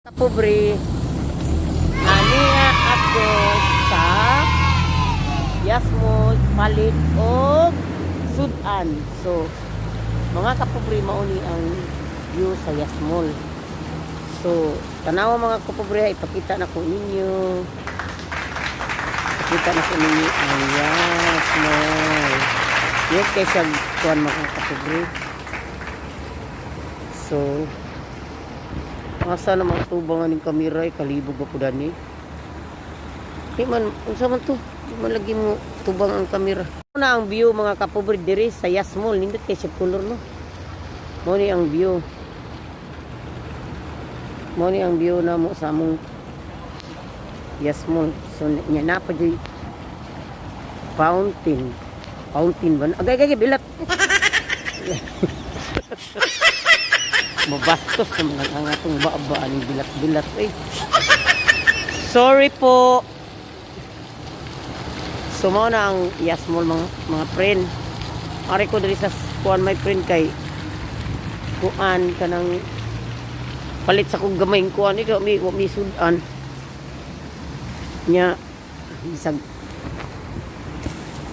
Kapobre, aniya ako sa Yasmol palit og sudan. So, mga kapobre, mao ni ang view sa Yasmol. So, tanawa, mga kapobre, ipakita na ko ninyo. Ipakita na ko ninyo ang Yasmol. Yun kay siya kuan, mga kapobre. So, asa naman tubang aning kamera ay kalibog ba po dani? Di man, unsa man to? Di man lagi mo tubang ang kamera. Na ang view, mga kapobre, diri sa Yasmol, nindot kay siya color, no. Mao ni ang view. Mao ni ang view na mo sa among Yasmol. So nya na pa jud fountain. Fountain ba? Agay agay bilat. Mabastos naman ang atong baba aning bilat-bilat eh. Sorry po. So mao na ang Yasmol, mga friend. Ari ko diri sa kuan, my friend, kay kuan kanang palit sa kong gamay kuan ikaw mi wa mi sudan. Nya bisag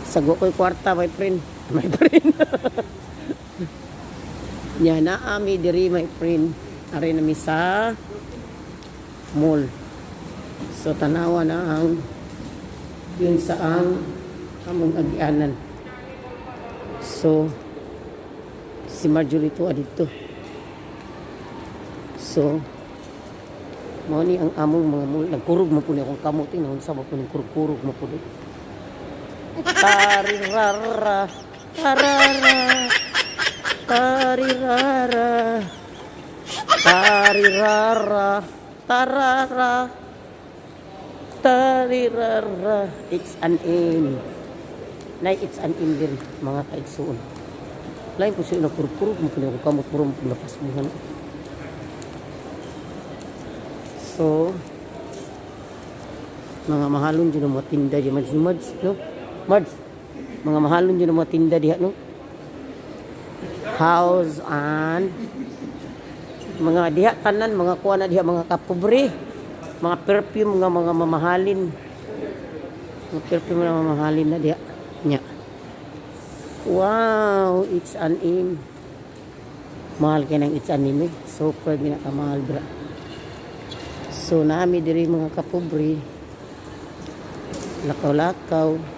sago ko'y kwarta, my friend. My friend. Nya naa mi diri, my friend. Ari na mi sa mall. So tanawa na ang yun sa ang among agianan. So si Marjorie to dito. So mao ni ang among mga mall. Nagkurog mo po ni akong kamot eh. Naunsa ba po ni kurog-kurog mo po ni. Tarirara, tarara, tarirara, tarirara, tarara, tarirara. It's an M. Nay, it's an M din, mga kaigsuon. Lain po siya nagkurog-kurog mo po ni akong kamot. Muro mo po napasmuhan. So, mga mahalon dyan ang mga tinda diyan. Mads, Mads, no? Mads, mga mahalon dyan ang mga tinda diha, no? House and mga diha tanan, mga kuha na diha, mga kapobre. Mga perfume nga mga mamahalin. Mga perfume nga mamahalin na diha. Nya. Wow, it's an M. Mahal kay nang it's an M eh. Super ginakamahal bra. So nami diri, mga kapobre. Lakaw-lakaw.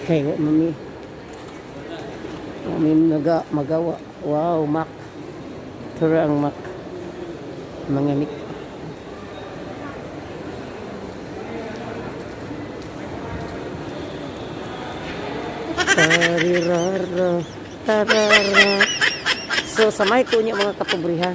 Kay wa mami. Wa mi naga magawa. Wow, Mac. Tara ang Mac. Mga mik. Tarirara, tarara. So, samay ko niya, mga kapobre, ha.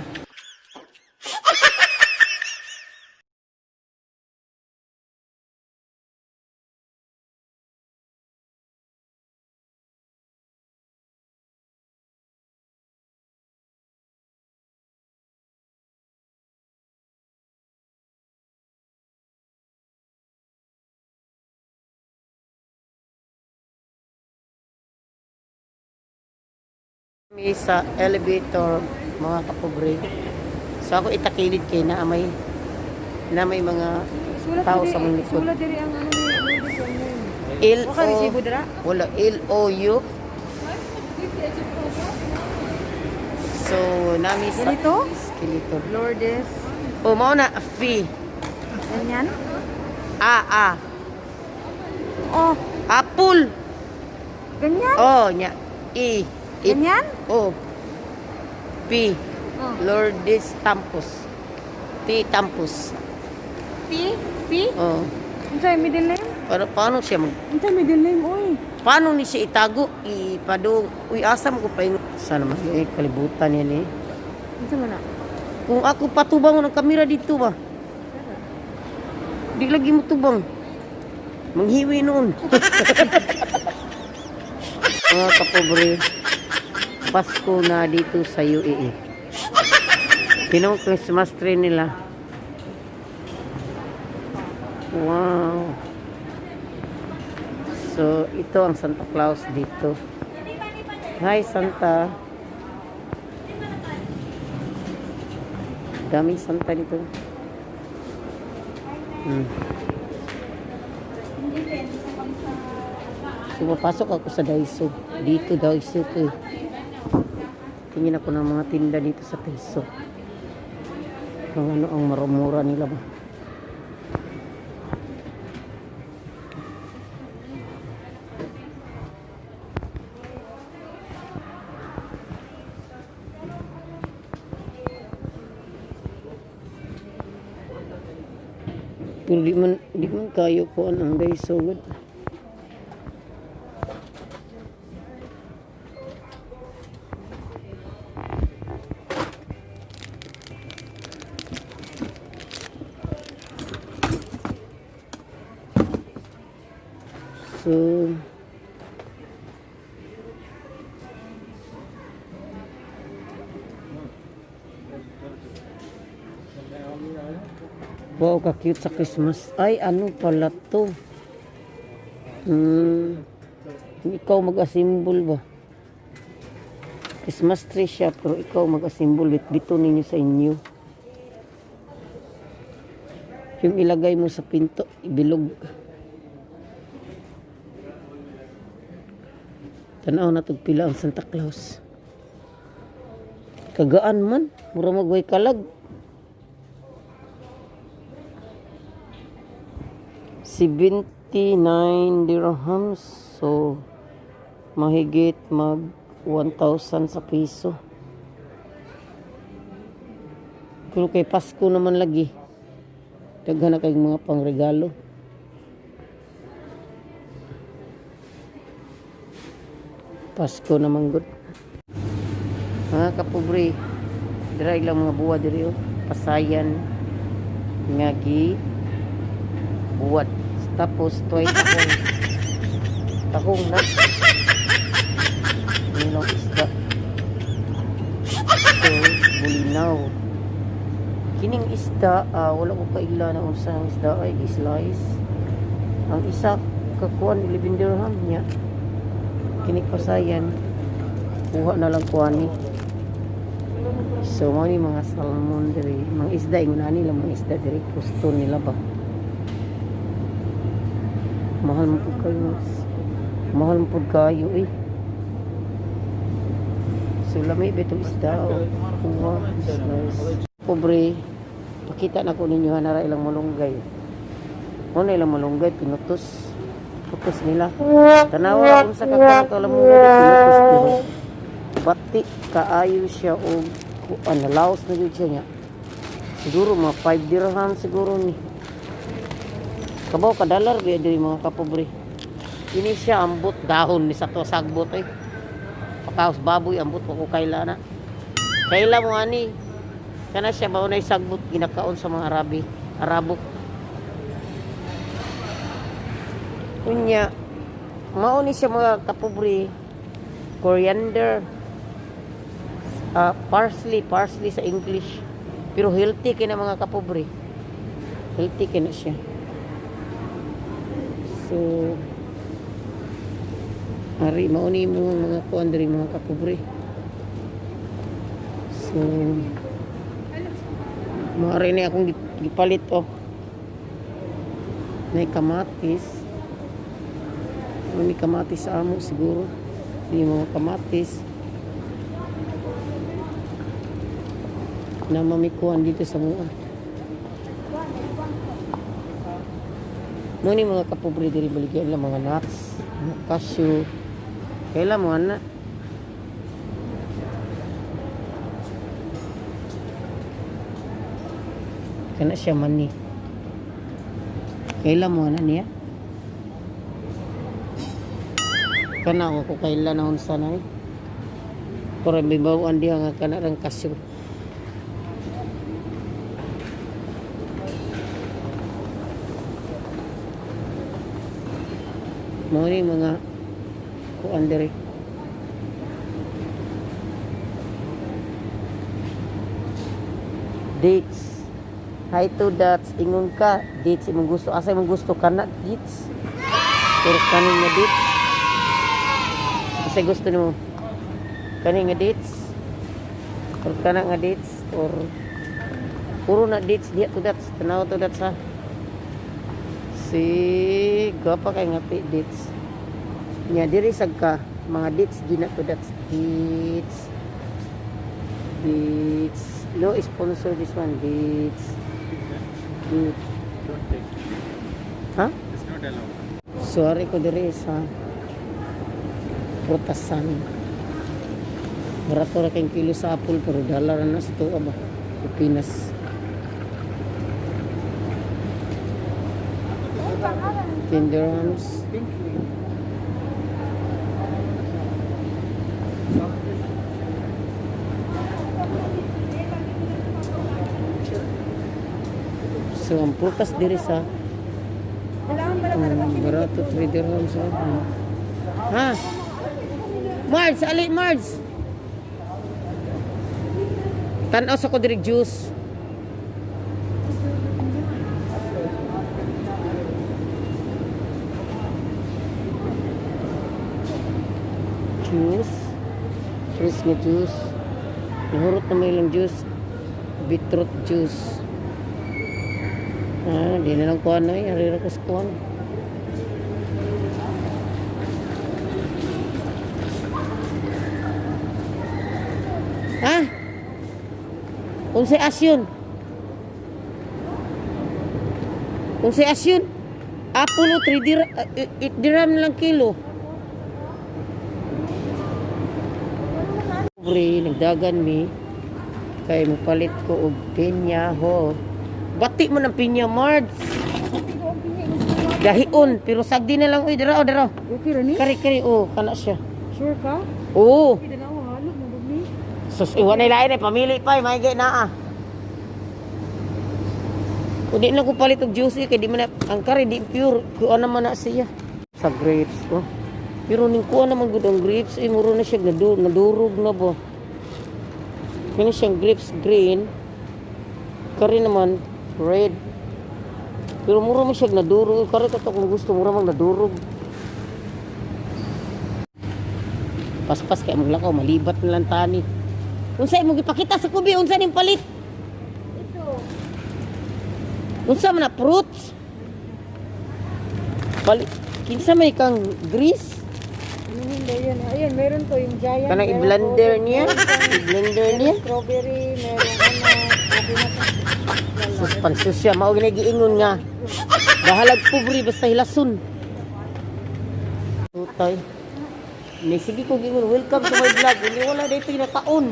Mi sa elevator, mga kapobre. So ako itakilid kay na may mga Sulat tao diri, sa mong likod. Sulat diri ang ano ni Lourdes ang name. L Wa ka O resibo dira? Wala, L O U. So nami sa Ganito? Escalator. Lourdes. O mao na fee. Ganyan? A A. Oh, Apple. ganyan? Oh, nya. E. E. Ganyan? O. P. Oh. Lourdes Tampos. T Tampos. P? P? Oh. Unsa yung middle name? Para paano siya mag Unsa middle name oy? Paano ni siya itago? Ipadung. Uy, asa mo ko pa yung. Sana man eh, kalibutan yan eh. Unsa man na? Kung ako patubang ng kamera dito ba? Di lagi mo tubang. Manghiwi noon. Mga kapobre, Pasko na dito sa UAE. Pinong Christmas tree nila. Wow. So, ito ang Santa Claus dito. Hi, Santa. Daming Santa dito. So, papasok ako sa Daiso. Dito, Daiso ko eh. Tingin ako ng mga tinda dito sa Daiso. Kung ano ang marumura nila ba. Pero di man kayo ko ang Daiso. Good. So, wow, ka-cute sa Christmas. Ay, ano pala to? Ikaw mag-assemble ba? Christmas tree siya, pero ikaw mag-assemble. Bito ninyo sa inyo. Yung ilagay mo sa pinto, ibilog. Tanaw na tog pila ang Santa Claus. Kagaan man, mura magway kalag. 79 dirhams. So, mahigit mag 1,000 sa piso. Pero kay Pasko naman lagi. Daghan na kayong mga pangregalo. Pasko naman gud. Mga kapobre, dry lang mga buwa diri oh. Pasayan nga gi buwat. Tapos toy tahong. Tahong na. Nilang isda. So, bulinaw. Kining isda, wala ko kaila na unsa ang isda ay slice. Ang isa kakuan 11 dirham niya. Kini pasayan. Kuha na lang kuani. So, mao ni mga salmon diri, mga isda ingon ani lang mga isda diri gusto nila ba. Mahal mo pud kayo. Mahal mo pud kayo eh. So lami ba itong isda oh. Kuha, slice. Pobre, pakita na ko ninyo ha, nara ilang malunggay. Mo na ilang malunggay, pinutos. Putos nila. Tanawa unsa ka karon malunggay, pinutos pero bati kaayo siya og kuan laos na gyud siya niya. Siguro mga 5 dirham siguro ni. Kabaw ka dollar ba diri mga kapobre. Kini siya ambot dahon ni sa to sagbot eh. Pakaos baboy ambot ko kaila na. Kaila mo ani. Kana siya mao nay sagbot ginakaon sa mga Arabi, Arabo. Unya mao ni siya mga kapobre coriander, parsley, parsley sa English. Pero healthy kay na mga kapobre. Healthy kay na siya. So, ari mao ni mo mga kuan diri mga kapobre. So, maari ni akong gipalit oh. Nay kamatis. May kamatis sa amo siguro. Di mga kamatis. Na mamikuan dito sa mua. Mo ni mga kapobre diri baligyan lang mga nuts, mga cashew. Kaila mo ana. Kana siya mani. Kaila mo ana niya? Kana ako ko kaila na unsa na eh. Pero may bawaan diha nga kana rang cashew. Mo ni mga kuan diri. Dates. Hi to dates. Ingon ka, dates imong gusto. Asa imong gusto kana dates? Pero kaning nga dates. Asa gusto nimo? Kani nga dates? Or kana nga dates or Puro na dates diha to dats. Tanaw to dats ha. Si gwapa kay nga dates. Nya diri sad ka mga dates gina to dats. Dates. Dates. No sponsor this one. Dates. Good. Don't take. Ha? It's not allowed. Sorry ko diri sa prutasan. Barato ra kayong kilo sa apple pero dollar na sa tuwa ba? Pilipinas. 10 dirhams. So ang prutas diri sa barato 3 dirhams. Oh. Ha? Marge, ali Marge. Tanaw sa ko diri juice. Juice. Fresh nga juice. Nahurot na may ilang juice. Beetroot juice. Ah, di na lang kuhan na eh. Arira ko sa kuhan. Ha? Unsay asyon? Unsay asyon? Apple o 3 dirham, 8 dirham lang kilo. Pobre, nagdagan mi. Kay mopalit ko og pinya ho. Bati mo ng pinya, Marge. Gahion, pero sagdi na lang uy, dira o dira. Okay ra ni? Kari kari oh, kana siya. Sure ka? Oo. Okay, dalawa halo mo ni. Sus, iwan na lain eh, pamili pa eh, maigay na ah. Kung di na ko palit og juice eh, kay di man na, ang kari di pure, kuha naman na siya. Sa grapes ko. Pero ning kuha naman gud ang grapes, eh, muro na siya, nadurog na ba. Kani siyang grapes green, kari naman red. Pero muro man siya nadurog, kari kato kung gusto, muro man nadurog. Paspas kay maglakaw, malibat na lang tani. Unsa imong gipakita sa kubi, unsa ning palit? Ito. Unsa man na fruits? Palit kinsa may kang grease? Ano hindi yun? Ayun, meron to yung giant. Kanang meron i-blender to. niya? I-blender niya? Meron strawberry, meron ano, okay na to. Sus pansusya mao gini giingon nga. Bahalag pobre basta hilason. Tutay. Ni sige ko giingon, welcome to my vlog. Hindi wala dito na taon.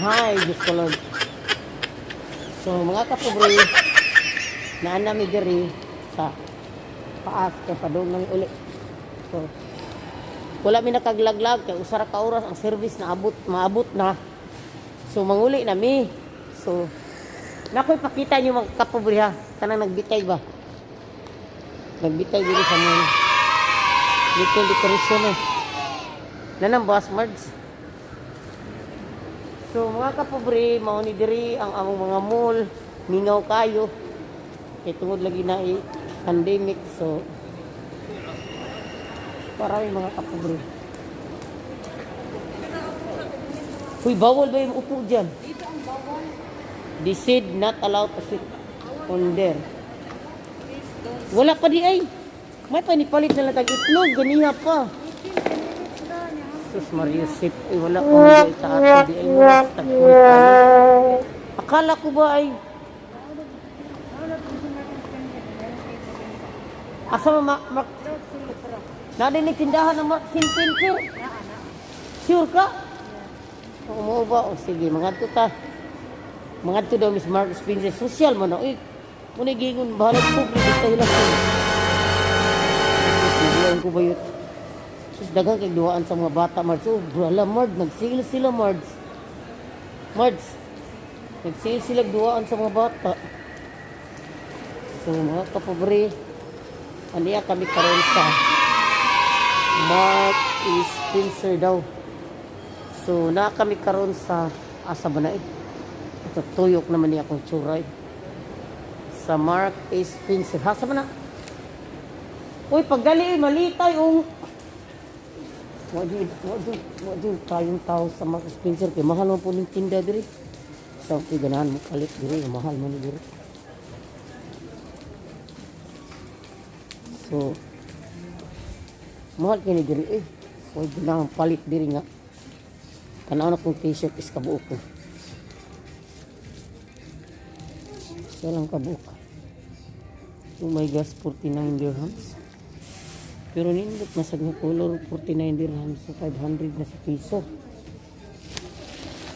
Hi, Diyos ko Lord. So mga kapobre, naa nami diri sa paas kay padung nami uli. So wala mi nakaglaglag kay usa ra ka oras ang service na abot maabot na. So manguli na mi. So nakoy pakita niyo mga kapobre ha. Kanang nagbitay ba? Nagbitay diri sa mall. Dito decoration eh. Nanang boss Mards. So mga kapobre, mao ni diri ang among mga mall, mingaw kayo. Kay tungod lagi na i pandemic so para may mga kapobre. Uy, bawal ba yung upo dyan? They said not allowed to sit on there. Wala pa di ay. May panipalit na lang tag itlog, ganiha pa. Sus Maria Sip, ay wala pa mo di taato di ay mga tagpulit tayo. Akala ko ba ay Asa ma ma, ma Nadinig tindahan ng Mark Spencer? Sure ka? Oo ba? O sige, mangadto ta. Mangadto daw Miss Mark Spencer. Social man na. Uy, muna gingon, bahalag po. Basta hilason. Duwaan ko ba yun? Sus, daghang kay duwaan sa mga bata, Mards. Oh, brala, Mards. Nag-sale sila, Mards. Mards. Nag-sale sila duwaan sa mga bata. So, mga kapobre, aniya kami karon sa Mark Spencer daw. So, na kami karon sa asa ba na eh? Ito, tuyok naman niya akong tsuray. Sa Mark A. Spencer. Hasa ba na? Uy, pagdali eh, malitay oh. Wa di tayong tao sa Mark Spencer kay mahal man po ning tinda diri. Sa so, ganahan mo palit diri, mahal man ni diri. So, mahal kini diri eh. Way ganahan palit diri nga. Tanaw na kong T-shirt is kabuok ko. Siya lang kabuok. Oh my gosh, 49 dirhams. Pero nindot na sa nga color, 49 dirhams. So, 500 na sa piso.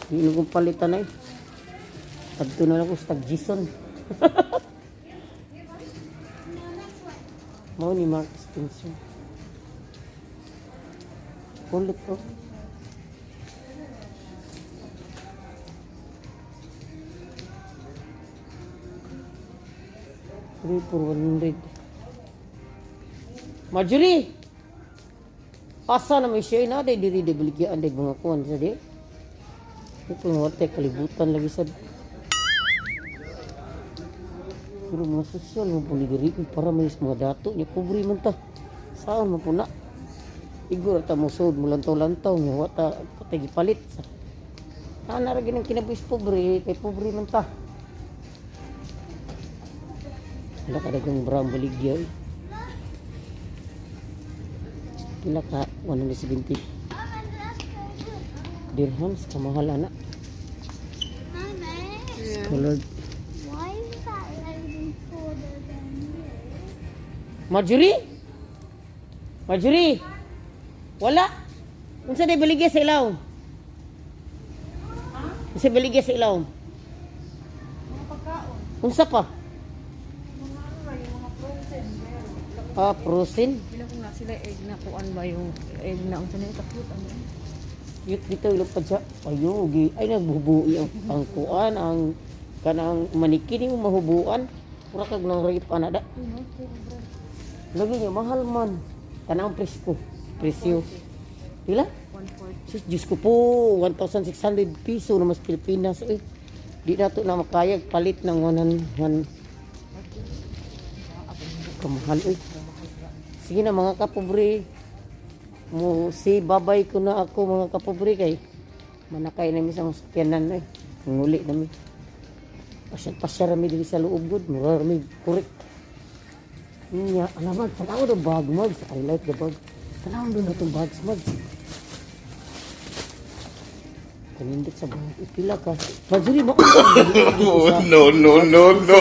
Hindi na kong palitan na eh. Tagto na lang ko sa tag-Jason. Mao ni Mark Spencer. Kulit oh. ko. 3 for 100. Marjorie! Asa na may siya na day diri di baligyaan day mga kuan sa di. Ito nga wala kalibutan lagi sa. Pero mga sosyal mo puli diri kung para may mga dato niya pobre man ta. Saan man po na? Igor ta mo sud mo lantaw-lantaw niya wa ta patay gipalit sa. Ana ra ginang kinabuhis pobre kay pobre man ta. Wala ka dagang brown baligya eh. Pila ka? 170 dirhams. Kamahal ana. Mommy, Colored. why is that lady taller than you? Marjorie? Marjorie? Wala. Unsa day baligya sa ilaw? Unsa baligya sa ilaw? Mga pagkaon. Unsa pa? Mga ano ba, yung mga frozen. Meron. Ah, frozen. Bila ko nga sila egg na kuan ba yung egg na unsa na yung kaput ano. Yut dito ilog pa siya. Ayo, gi ay nagbubuhi ang kuan ang kanang maniki ni mo mahubuan. Pura kag nang rape ana da. Lagi niya mahal man. Kanang presko. Presyo. Pila? 140. Sus, Diyos ko po, 1,600 piso na mas Pilipinas. Eh, di na to na makayag palit ng 1 kamahal. Eh. Sige na mga kapobre. Mo si babay ko na ako mga kapobre kay manakay na mi sa mga sakyanan eh. Nguli na mi. Pasyal-pasyal rami diri sa loob gud, mura rami correct. Nya, alam tanaw the bag mag. I like the bag. Tanaw do na itong bags mag. Kanindot sa bag. Ipila ka. Marjorie, mo. Oh, no, no, no, no.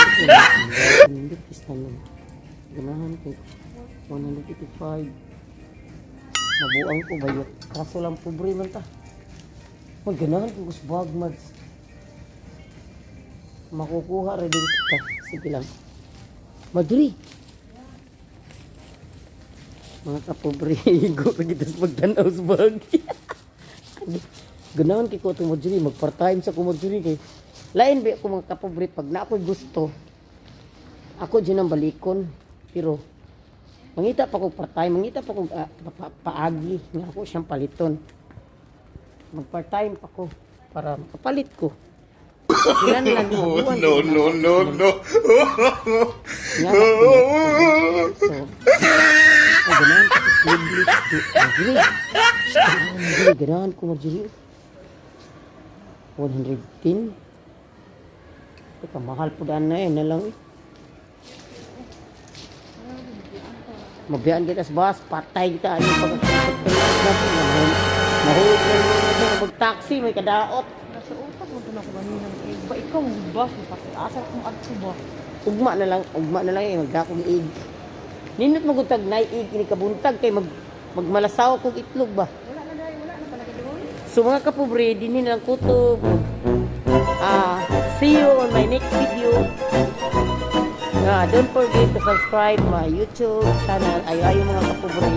Kanindot is tanon. Ganahan ko. 185. Mabuang ko bayot. Kaso lang pobre man ta. Maganahan ko sa bag mags. Makukuha rin din kita. Sige lang. Madri. Mga kapobre, igo na kita sa pagtanaw sa bag. Ganahan kay ko itong Marjorie. Mag-part-time sa ko Marjorie kay. Lain ba ako mga kapobre pag na ako'y gusto. Ako dyan ang balikon. Pero mangita pa ko part-time, mangita pa ko paagi nga ako siyang paliton. Mag part-time pa ko para makapalit ko. Kinahanglan, Oh, habuan no, ko na. no, no, no. Nga na ko. So, ay, ganahan ko sa sleeveless. Marjorie. Marjorie, ganahan ko, Marjorie. 110. Teka, mahal po daan na eh. Na lang eh. Mabiyaan kita sa bus, patay kita. Ano pag Mahulog na yung mag-taxi, may kadaot. Nasa utak mo to na ko kanina ng egg. Ba ikaw mo ba? Asa akong adto ba? Ugma na lang eh, magdakong egg. Nindot mo gutag na egg, ini kabuntag kay magmalasaw kog itlog ba. Wala na dai, wala na pala doon. So mga kapobre, dinhi na lang kutob. Ah, see you on my next video. Nga, don't forget to subscribe my YouTube channel. Ayo ayo mga kapobre.